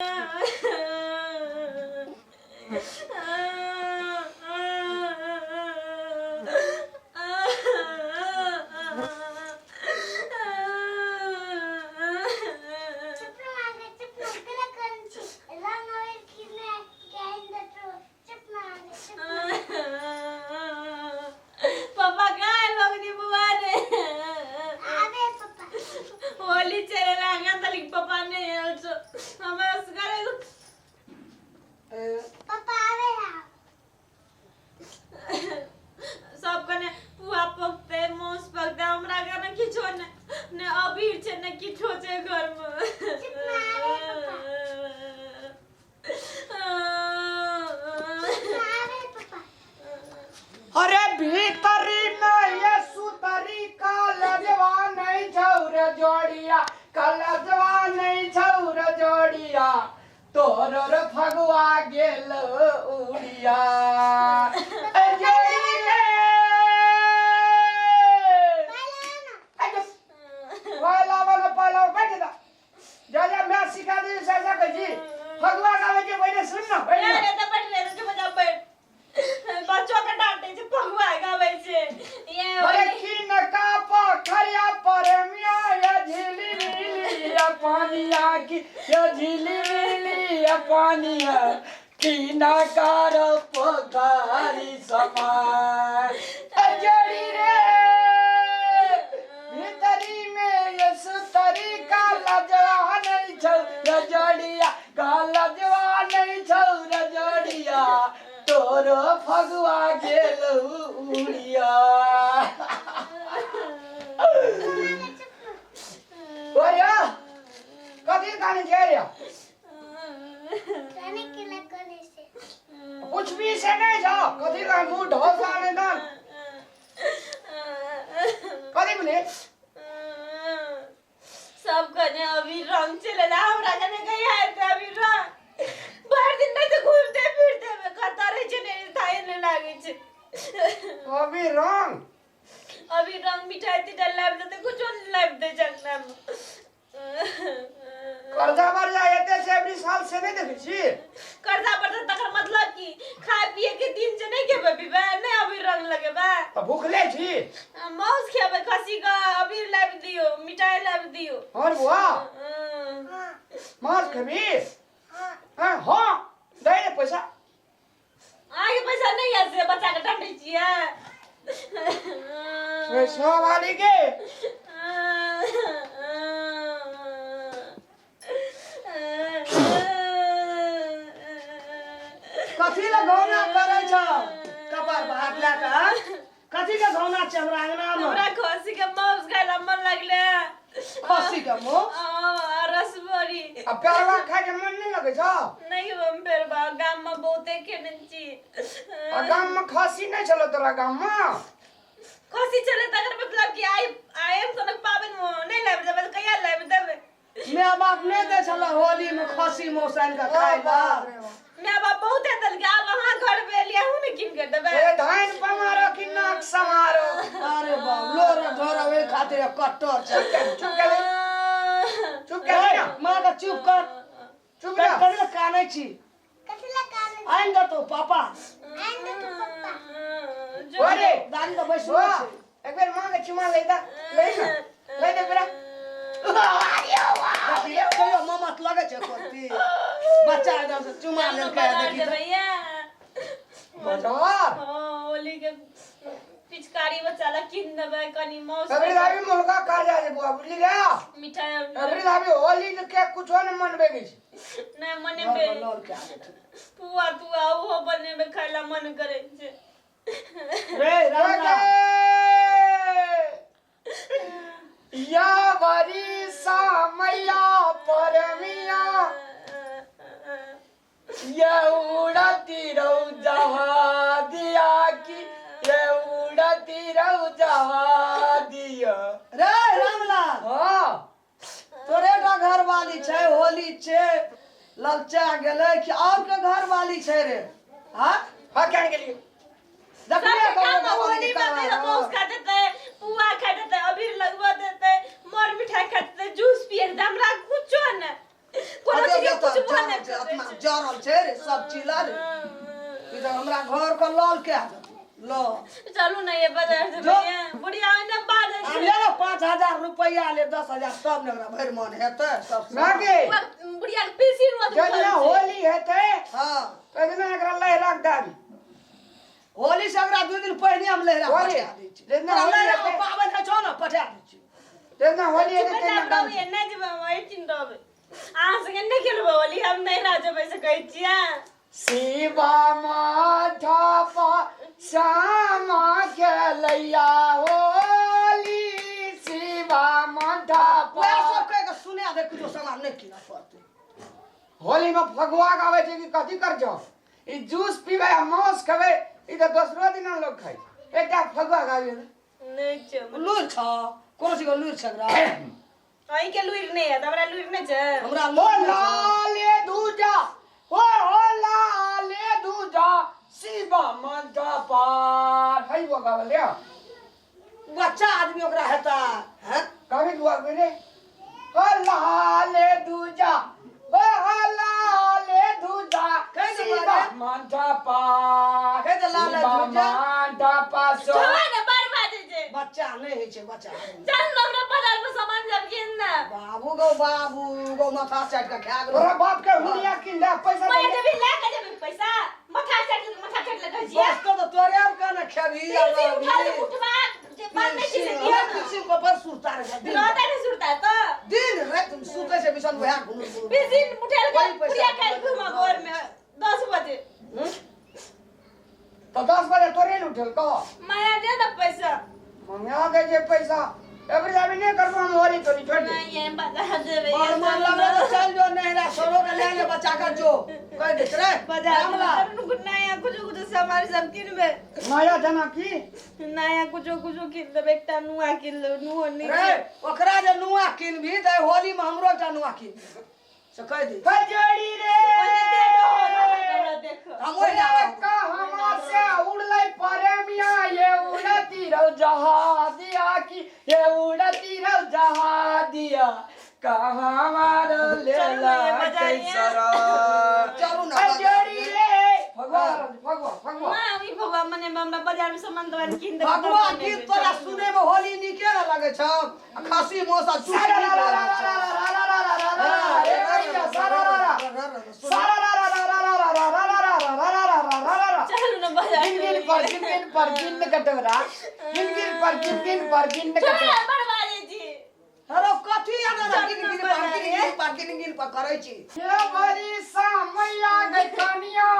चुप ना मागे, चुप ना, केला करै छी? रंग अबीर किने के आनि देतौ। चुप ना मागे, चुप ना। पापा कहाँ लगनी बुआ रे? आबे पप्पा। होली चले लागा तलिक पापा नहीं आयल छो, हमरा असगरे। पप्पा आबे है। सब कने पुआ पकते, मांस पकते, हमरा कने किछो ने, ने अबीर छै ने किछो छै घर में। चुप ना, आबे पप्पा। चुप ना, आबे पप्पा। अरे भीतरी में ये सुतरी कालजवा नहीं छौर जोड़िया, कलजवा नहीं छौर जोड़िया, तोर रे फगुआ गेल उड़िया। ए जोड़ी रे। पहले ना। ए पहला वाला पहला बैठ जा, जा जा, मैं सिखा दी ऐसा कह जी फगुआ गावे के पहले सुन ना पहले। रे तऽ बैठ रे, चुप जा, बैठ। बच्चो के डांटे छै, फगुआ गाबै छै ये। अरे खीन का पोखरिया पर मिया या झीली मिली या पानिया की, या झीली मिली या पानिया कीना कार पोखरी समान। जड़ी रे भीतरी में ये सुतरी का लजवा नहीं छौ रजड़िया, का लजवा नहीं छौ रजड़िया, तोरो फगुआ गेल उड़िया। मागे, चुप ना। ओरे कथी काने छै रे? कने केला कने से? कुछ भी से नहीं छौ, कथी का मुंह ढोसा ने दन कथी बोले? सब कने अभी रंग चलेला, हमरा कने कहिया हेतै अभी रंग? भरि दिन नहि तऽ घूमते फिरते मे कतऽ रहै छै, नहि थाहे नहि लागै छै। अभी रंग अभी रंग मिठाई तिठाई लाबि देतै, कुछो नहि लाबि दै छै अंगना मे। कर्जा वर्जा एते से एवरी साल से नहीं देखै छी। कर्जा पड़तै तकर मतलब की खाय पिए के दिन छै? नहि खेबै पीबै, नहि अभी रंग लगेबै? तऽ भूखले छी? माउस खेबै खसी के, अबीर लाबि दियौ, मिठाई लाबि दियौ। और बुआ? हाँ। मांस खेबी? हाँ। हाँ हाँ, दे दे पैसा। अहाँके पैसा नहि यऽ से बच्चा के डंडै छियै? पैसा वाली के। कथी लए घौना करै छ कपार पर हाथ लए कऽ? कथी के घौना छै हमरा अंगना मे? हमरा खसी के मांस खाय ला मन लगले। खसी के मांस आ रसबड़ी। आ पेड़वा खाय के मन नहीं लगै छौ? नहीं, हम फेर बा गाम में बहुते खेने छी। आ गाम में खसी नहीं छलो तोरा गाम में? खसी छलै तकर मतलब कि आइ आइ हम सनक पाबनि मे नहि लाबि देबै तऽ कहिया लाबि देबै? माय बाप नहि दै छल होली मे खसी मांस आनि कऽ खाय लए? माय बाप बहुते देलकै, आब अहाँ घर पे एलियै, अहूँ ने कीन कऽ देबै। ए धान पमारो कि नाक समारो? अरे बाप, लोर ढोर ओहि खातिर कट्टर छै। चुप कर दे, चुप कर दे ना। माँ के चुप कर। चुप कर। कथी लए कानै छी? कथी ला कानै? आनि देतौ पापा। आनि देतौ पप्पा। अरे दादी तऽ बैसलो बुआ छै। एक बेर माँ के चुमा ले दा, ले ना, ले दे बेरा। देखी, कहियो मामा तऽ लगै छै करती बच्चा एकदम से चुमा लेलकै। देखी तऽ। भैया। बजार। हाँ, होली के पिचकारी बच्चा ला कीन देबै कनी मौस। अबरी धाबी मुर्गा कर्जा छै बुआ, बुझली गे? मिठाई। अबरी धाबी होली के कुछो न मनबे के छै। नहि मनेबै। लोर के आबै छै। पुआ तुआ ओहो बनेबै, खाय ला मन करै छै। रे राम राम। या बरी सामैया परमिया ये उड़ती रहू जहाँ दिया की, ये उड़ती रहू जहाँ दिया। रे रामलाल। हाँ। तोरे टा घरवाली छै होली छै ललचा गेलै कि और के घरवाली छै रे? हाँ। हाँ, क्या के लिए? देखलियै सबके ककरो काम घरवाली होली में कहाँ? तऽ मांस खा देतै, पुआ खा देतै, अबीर लगवा देतै, मर मिठाई खा देतै, जूस पिए देतै, हमरा कुछो नहि। कोनो अरे चीज के जतऽ कुछ जरल नहि छै, आत्मा जरल छै रे सब चिला रे ई तऽ हमरा घर के लल के ल चलू ना ये बाजार से जो। भैया बुढ़िया ओने बाजै आब छै ले ने 5000 रुपैआ ले 10,000 तब ने ओकरा भरि मन हेतै सब लागे बुढ़िया के पीसी रोज जहिना होली हेतै हँ तहिना एकरा लहरा के दाबी होली से ओकरा 2 दिन पहिने हम लहरा होली। पठा दै छी जेना तोरा होली लहरा के हेतै। पाबनि होइ छौ ने पठा दै छी जहिना होली हेतै तहिना चुपचाप रहबै नहि जेबै हम एहिठिन रहबै अहाँ संगे नहि खेलबै होली हम नहि रह जेबै से कहै छियै शिवा माथा पर श्यामा खेलैया होली शिवा माथा वएह पर सब कहि के सुना दे किछो सामान नहि कीनऽ पड़तै होली में फगुआ गाबै छै कि कथी कर छौ ई जूस पीबै आ मांस खेबै ई तऽ दोसरो दिना लोग खाइ छै एकटा फगुआ गाबी नहि छै लुरि छौ कोनो चीज के लुरि छै एकरा अहीं के लुरि नहि है हमरा लुरि नहि छै हमरा ओ लुरि नहि छौ। लाले दूजा ओ ओ लाले दूजा शिवा माथा पर है वो गावल या बच्चा आदमी ओकरा हेता हैं कभी दुआ रे ओ लाले दूजा ओ लाले दूजा कहि दे शिवा बारे। माथा पर कहि दे लाले शिवा दूजा। माथा पर सो छोड़ा ने बार बाजै छै बच्चा नहि होइ छै बच्चा चल न हमरा बाजार में सामान सब कीन ना बाबू गौ बाबू गौ माथा चाटि कऽ खा गेलौ तोरा बाप के हुनिया किन दे पैसा मैं दे जेबी ला के जेबी पैसा माथा चाट माथा चाट लगे छियै बस तो तोरे आर के ने खेबही पीसी उठा ले उठवा जे बात नहीं छै से दिया ना पीसी पर सुरता रहे दिन रहता नहीं सुरता तो दिन राति सुतै छै बिछन वएह घुनु घुनु पीसी उठेल के वही पैसा पुड़िया खाइ घुमा भोर में 10 बजे तो 10 बजे तोरे ने उठल कह माया दे ना पैसा मंगा के जे पैसा एबरी अभी नहीं करबो हम होली तोरी छोड़ दे नहीं ये बाजार जेबे बड़ मन लगल तो चल जो नहरा सोरो के ले ले बच्चा के जो कह देत रे बाजार रामलाल में नया कुछ कुछ सामान सब किनबे नया जना की नया कुछो कुछो किन देबै एकटा नुआ किन लेबै नुओ नहि रे ओकरा जे नुआ किनबी तऽ होली में हमरो एकटा नुआ किन से कह दे खजड़ी रे ओने दे दो हमरा देखो हम ओहि रे कहमा से उड़लै प्रेमिया ये उड़ती रहो जहादिया की ये उड़ती रहो जहादिया कहाँ मारो चलू ना लेला ये बजारिया। कैसरा चलू ना खजड़ी रे फगुआ फगुआ फगुआ माँ ई भगवान मने हमरा बाजार में सामान दोबारा किन देबै भगवा गीत तोरा सुने में होली नीके ने लगे छौ आ खसी मोसा चूस सारा रा रा रा रा रा रा रा रा रा रा रे भैया सारा रा रा सारा रा रा रा रा रा रा रा रा रा रा रा रा रा रा रा चलू ना बाजार गिन गिन पर गिन गिन पर गिन कटोरा गिन गिन पर गिन गिन पर गिन कटोरा बर्बादी जी अरे कथी आना गिन गिन पर गिन गिन पर गिन गिन पर करै छी ये बड़ी सामैया गई कनिया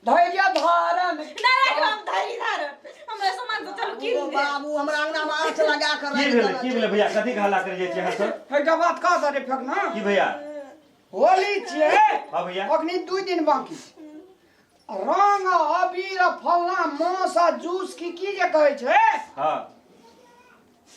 धैर्य धारण ना राखो हम धरी धारण हमरा सामान तो चलू किन दे बाबू हमरा अंगना में आँच लगा कर की भेलै की भेलै भैया कथी के हल्ला करै जाइ छियै अहाँ सब एकटा बात कह दे रे फेकना की भैया होली छियै हाँ भैया। अखनी 2 दिन बाकी छै रंग आ अबीर आ फल्ला मांस आ जूस की की जे कहै छै हाँ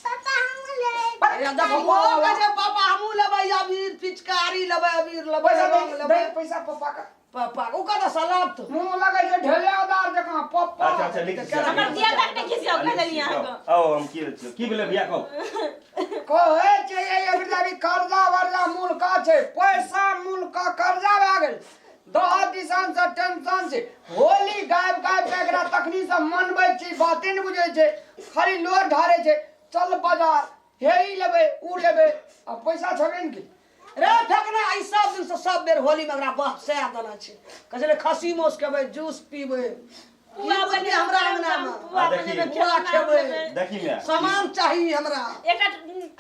पापा हम ले अरे देखो वो कहै छै पापा हमहूँ लेबै अबीर पिचकारी लेबै अबीर लेबै पैसा रंग दे लेबै दे पैसा पप्पा का पापा ओ कहता सलाब मुंह लगै छै ढेलेदार जकाँ पप्पा अच्छा अच्छा लिख छियै। हमर दिया तक नहि खिसियाउ कहि देलियै अहाँके आओ हम की छियै की भेलै भैया कहू कहै छै ये अभी कर्जा वर्जा मूल का छै पैसा मूल का कर्जा भए गेल दह दिसन से टेंशन छै होली गाबि गाबि के एकरा तखनी से मनबै छी बाते नहि बुझै छै खाली लोर ढारै छै चल बाजार हे ई लेबै ऊ लेबै आ पैसा छेबे ने की रे फेकना ई सब दिन से सब बेर होली में एकरा बह सएह देने छै कहै छलै खस्सी मांस खेबै जूस पीबै की पुआ बुझलियै बनेबै हमरा अंगना में पुआ आ, देखी। बनेबै पुआ खेलना खेबै। बनेबै। देखी मैं सामान चाही हमरा एकटा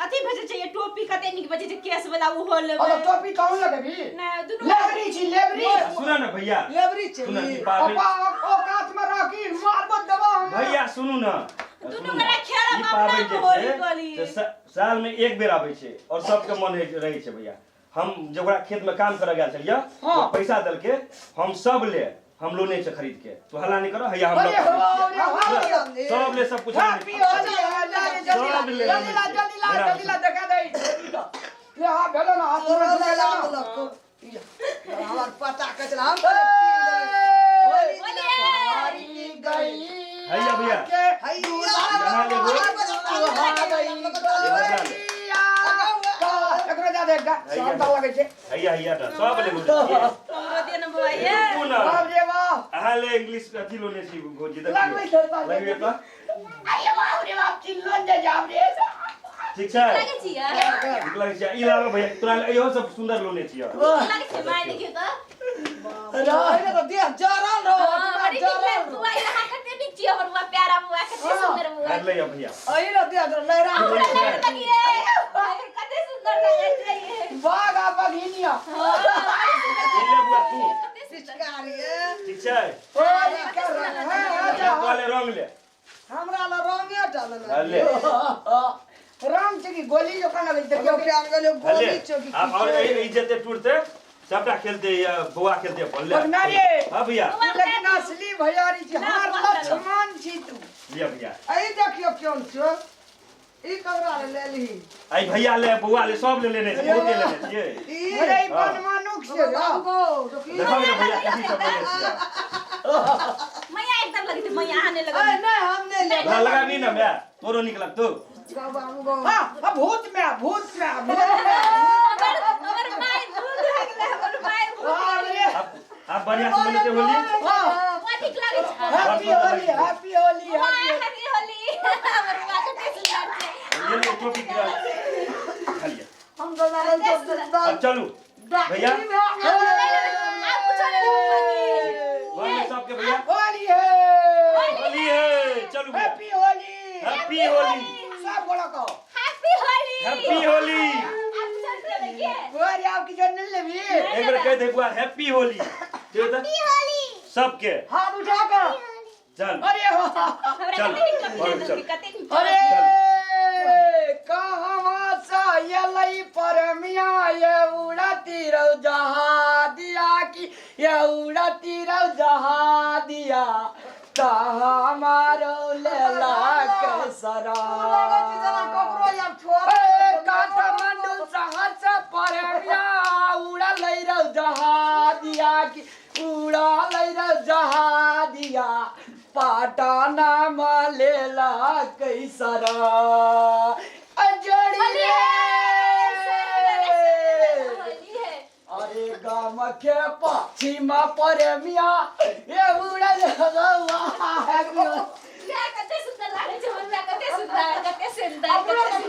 अथी भेजै छै ये टोपी कते नीक बजै छै केस वाला ओहो लेबै अरे टोपी कहूँ लगेबी नहि दुनू लेबरी छी लेबरी सुन ने भैया लेबरी छै सुन ई पाबनि पप्पा ओ कात में राखी मारबो देबो हम भैया सुनू ने दुनू सुनू गोरा ने। खेलब ई अपना पाबनि जे होली छै, गोली। से साल में एक बेर आबै छै और सबके मन रहै छै भैया हम जकरा खेत में काम करे गेल छलियै हाँ। ओ पैसा देलके हम सब ले हम लोने छै खरीद के तू हल्ला नहीं करो हैया हम अरे लऽ के हो, आबै अरे छियै। हो। सब ले सब कुछ हम हैप्पी होली है जल्दी जल्दी सब ले जल्दी ला जल्दी ला मेरा जल्दी ला देखा दे ले हां भेलो ना हाथ तोरा में ले ला लाब हमर पता कचरा हम कहलियै कीन देबै। होली दिना हरी गई हैया भैया। के हैया जहाँ लेबो। एकरो जा देख गा शानदार लगै छै। हैया हैया टा सब ले बोलै छियै। हमरो दिया ना बौआ ये। रुकू ना। बाप रे बाप। अहाँ ले इंग्लिश अथी लोने छी भौजी देखियौ। लगबै छै बाप रे। लगबै तऽ। अरे बाप रे बाप, चिल्लोन जे जाब रे। ठीक छै। लागै छियै। नीक लगै छै। ई लाबऽ भैया, तोरा ले इहो सब सुन्दर लोने छियै। लागै छै माय देखियौ तऽ। अरे तो देह जरल रहो। हाँ, बड़ी नीक जरल लागै रहो। बुआ, अहाँ कते नीक छियै हमर बुआ, प्यारा बुआ, कते सुन्दर बुआ। हाथ लैया भैया। अही ने देह जरल लहरा। हमरा लागै लगिए कते सुन्दर लागै छै ये। बाघ आ बघिनिया। हाँ, बड़ी सुन्दर। ई ले बुआ तू। कते सुन्दर। पिचकारी ए। ठीक छै। होली कर रंग है आजा। तोरा ले रंग ले। हमरा ला रंगे डालल। हाँ, ले। रंग छै कि गोली जकाँ लगै छै देखियौ देखियौ। के आन गेलै ले गोली छौ कि आप और ई जते टूटते सबटा खेलते या बौआ खेलते अपन ले। बगना रे। हाँ भैया। तू लेकिन असली भैयारी छी, हमर लक्ष्मण छी तू। लिया भैया। अही देखियौ केहन छौ। ई ककरा ले लेलही? आई भैया ले, बौआ ले, सब ले लेने छै, बहुते लेने छियै। ई अरे ई बनमानुख छै रे। बाबू देखी। देखो ने भैया कथी सब लेने छियै। मैया एकदम लगै छै मैया, अहाँ नहि अरे लगबै। नहीं, हम नहीं लेबै। ना लगाबी ना मैं, तोरो नीक लगतौ। बाबू गो। हाँ, हाँ, भूत में आ, भूत में आ, भूत में आ। हमर हमर माय भूत भए गेलै, हमर माय भूत। बाप रे। आप बढ़िया से मनेते होली। हाँ, बुआ नीक लागै छै। हैप्पी होली, हैप्पी होली, बुआ हैप्पी। हैप्पी होली। हमर बुआ कते सुन्दर छै। ये ले टोपी गिरा खा लिया। हम तो नारल तो अब चलू भैया। आप कुछो नहि लेबै बुआ की। होली सबके भैया। होली है। होली है, चलू भैया। हैप्पी होली। हैप्पी होली। सब गोला कहो। हैप्पी होली। हैप्पी होली। आप कुछो नहि लेबै की? बुआ रे, आप किछो नहि लेबही? एक बेर कह दे बुआ हैप्पी होली। ठीक है? होली। सबके हाथ उठा कर चल। अरे हो। हमरा चल, कते नीक टोपी और दे चल। देलकै, कते नीक। अरे कहवा से अयलै परमिया ये उड़ती रौ जहादिया की ये उड़ती रौ जहादिया कहाँ मारो लेला केसरा। लगै छै जेना ककरो आब छोड़। ए, काठमांडू शहर से परमिया उड़लै रौ जहादिया की उड़लै रौ जहादिया पाटना में लेला कैसरा अजड़ी होली रे। है, होली है। अरे गाम के पश्चिम परमिया ये उड़ल हवा। बुआ कते सुन्दर लागै छै, हमर बुआ कते सुन्दर, कते सुन्दर, अपनो कते के